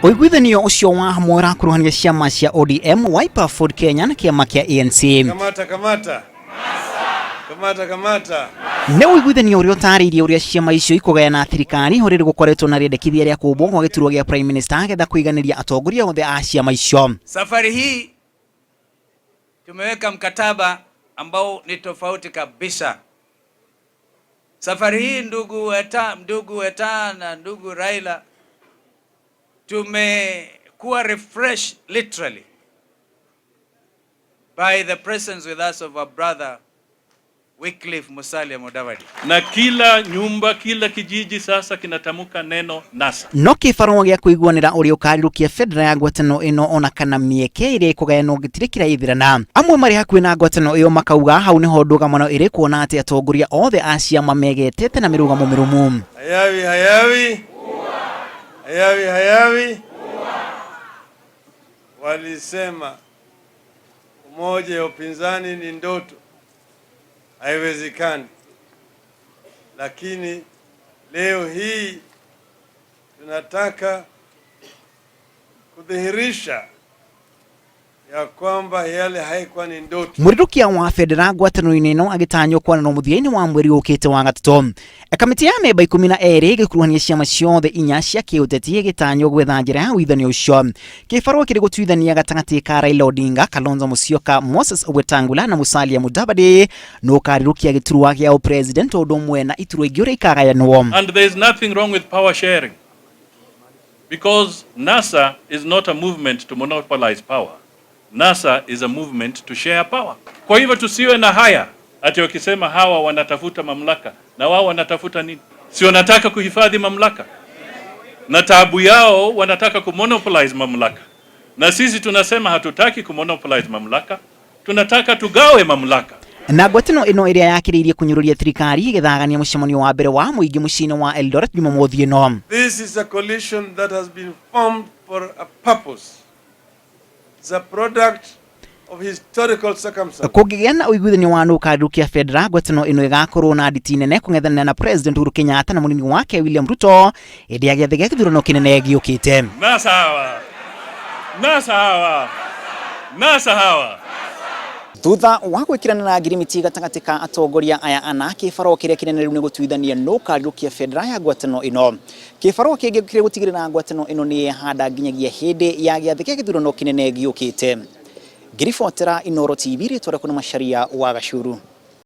Ũiguithanio ũcio wa hamwe ũrakuruhania ciama cia ODM, Wiper, Ford Kenya na kĩama kĩa ANC. Kamata kamata. Kamata kamata. Nĩ ũiguithanio ũrĩa ũtarĩirie ũrĩa ciama icio ikũgayana thirikari ũrĩa gũkoretwo na rĩendekithia rĩa kũmbwo gwa gĩturwa gĩa Prime Minister getha kũiganĩria atongoria othe a ciama icio. Safari hii tumeweka mkataba ambao ni tofauti kabisa. Safari hii ndugu Weta na ndugu Raila, tumekuwa refresh literally by the presence with us of our brother Wycliffe Musalia Mudavadi. Na kila nyumba, kila kijiji sasa kinatamka neno NASA. No kĩbarũa gĩa kũiguanĩra ũrĩa ũkarirũkia bendera ya ngwatanĩro ĩno ona kana mĩeke ĩrĩa ĩkũgayanwo gĩtirĩ kĩraithĩrana. Amwe marĩ hakuhĩ na ngwatanĩro ĩyo makauga hau nĩho ndũgamano ĩrĩ, kuona atĩ atongoria othe a ciama megetete na mĩrũgamo mĩrũmu. Hayawi hayawi. Hayawi hayawi. Walisema umoja ya upinzani ni ndoto, haiwezekani. Lakini leo hii tunataka kudhihirisha ya kwamba yale haikuwa ni ndoto. Mũrirũkia wa bendera ngwatanĩro-inĩ ĩno agĩtanywo kwanĩrwo mũthia-inĩ wa mweri ũkĩte wa gatatũ. Kamĩtĩ ya memba 12 ĩgĩkuruhania ciama ciothe inya cia kĩũteti ĩgĩtanywo gwetha njĩra ya ũiguithanio ũcio. Kĩbarũa kĩrĩ gũtuithania gatagatĩ ka Raila Odinga, Kalonzo Musyoka, Moses Wetangula na Musalia Mudavadi nũ ũkarirũkia gĩturwa gĩa ũpresident ũndũ ũmwe na iturwa ingĩ ũrĩa ikagayanwo. And there is nothing wrong with power sharing. Because NASA is not a movement to monopolize power. NASA is a movement to share power. Kwa hivyo tusiwe na haya ati wakisema hawa wanatafuta mamlaka na wao wanatafuta nini? Si wanataka kuhifadhi mamlaka, na taabu yao wanataka kumonopolize mamlaka, na sisi tunasema hatutaki kumonopolize mamlaka, tunataka tugawe mamlaka. Na ngwatano ĩno ĩrĩa yakĩrĩirie kũnyũrũria thirikari ĩgĩthagania mũcemanio wa mbere wa mũingĩ mũciĩ-inĩ wa Eldoret Jumamothi ĩno. This is a coalition that has been formed for a purpose. It's a product of historical circumstances. Kũngĩgĩa na ũiguithanio wa nũ ũkarirũkia bendera, ngwatano ĩno ĩgakorwo na nditi nene kũng'ethanĩra na President Uhuru Kenyatta na mũnini wake William Ruto hĩndĩ ya gĩathĩ gĩa gĩthurano kĩnene gĩũkĩte. NASA hawa, NASA hawa, NASA hawa. Thutha wa gwĩkĩranĩra ngirimiti gatagatĩ ka atongoria aya ana, kĩbarũa kĩrĩa kĩnene rĩu nĩ gũtuithania nũ ũkarirũkia bendera ya ngwatanĩro ĩno. Kĩbarũa kĩngĩ kĩrĩ gũtigĩrĩra ngwatanĩro ĩno nĩ yehanda nginyagia hĩndĩ ya gĩathĩ gĩa gĩthurano kĩnene gĩũkĩte. Ngĩribotera Inooro TV, rĩtwa rĩakwa nĩ Macharia wa Gacuru.